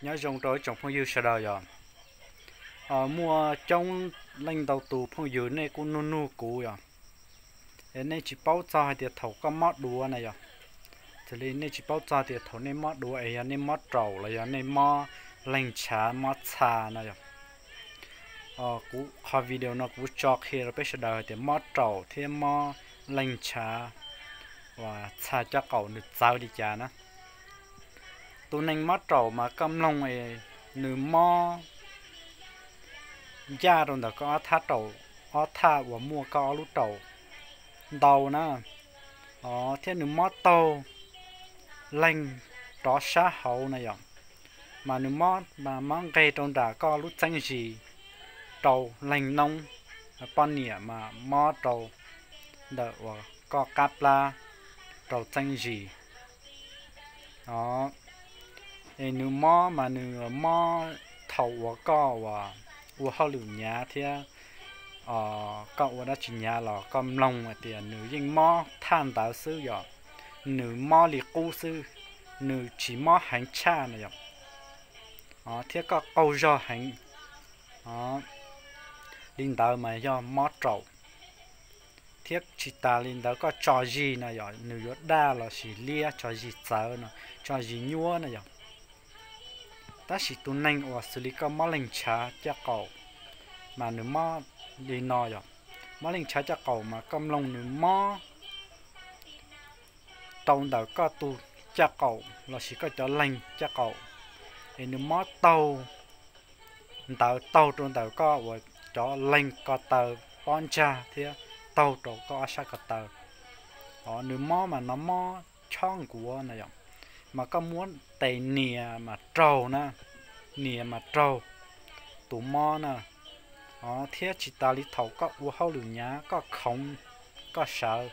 Nyob zoo rau ib tsoom phooj ywg sawv daws yom. Muaj coob leej ntau tus phooj ywg nej kuj nug nug kuv yom, es nej tsis paub txog hais tias thaum koj mob duav na yom, xws li nej tsis paub txog tias thaum nej mob duav es yog nej mob raum los yog nej mob leeg ntshav mob txha na yom. Kuv qhov video no kuv tso qhia rau peb sawv daws hais tias mob raum thiab mob leeg ntshav uas txha caj qaum nws txawv li cas na. Tus neeg mob raum mas koj mloog es nws mob ncaj rau ntawm koj ob thaj raum, ob thaj uas muaj koj ob lub raum ntau na, thiab nws mob taug leeg rov sab hauv na yom, mas nws mob mas mob nqes rau nram koj lub txeeb zis, rau leeg noob, poj niam mas mob rau ntawm uas koj qab plab, rau txeeb zis. Es nws mob mas nws mob thaum uas koj ua hauj lwm hnyav thiab koj ua dab tsi hnyav los koj mloog hais tias nws yeej mob thaj ntawd xwb yom, nws mob li qub xwb, nws tsis mob heev tshaj na yom, thiab koj qaug zog heev. Li ntawd mas yog mob raum. Thiab tsis tas li ntawd koj tso zis na yom, nws yuav daj los sis liab, tso zis txawv no, tso zis nyuab na yom. Tab sis tus neeg uas xws li koj mob leeg ntshav caj qaum mas nws mob li no yom, mob leeg ntshav caj qaum mas koj mloog nws mob rau ntawm koj tus caj qaum los sis koj cov leeg caj qaum, es nws mob taug ntawd taug rau ntawm koj uas cov leeg ko taw pob ntsag thiab taug rau koj ob sab ko taw. Nws mob mas nws mob chob nkuav na yom, mas koj muab tes nias mas raug na, nias mas raug tus mob na. Thiab tsis tas li thaum koj ua hauj lwm hnyav koj khoov koj sawv,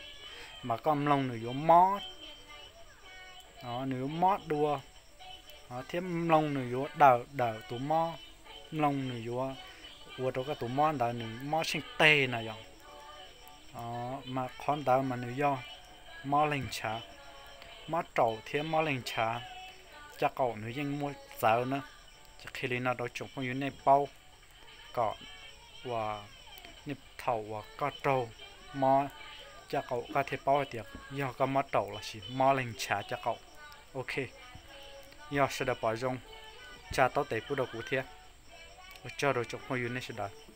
mas koj mloog nws yuav mob, nws yuav mob dua, thiab mloog nws yuav dawm dawm tus mob, mloog nws yuav ua rau koj tus mob ntawd nws mob tsheej teg na yom. Mas qhov ntawd mas nws yog mob leeg ntshav. Mob raum thiab mob leeg ntshav caj qaum nws yeej muaj txawv na. Ces qhia li no rau tsoom phooj ywg nej paub, kom uas nej thaum uas koj raug mob caj qaum koj thiaj paub hais tias yog koj mob raum los sis mob leeg ntshav caj qaum. Ok, yog sawv daws pom zoo, tsa taub tes pub rau kuv thiab. Ua tsaug rau tsoom phooj ywg nej sawv daws.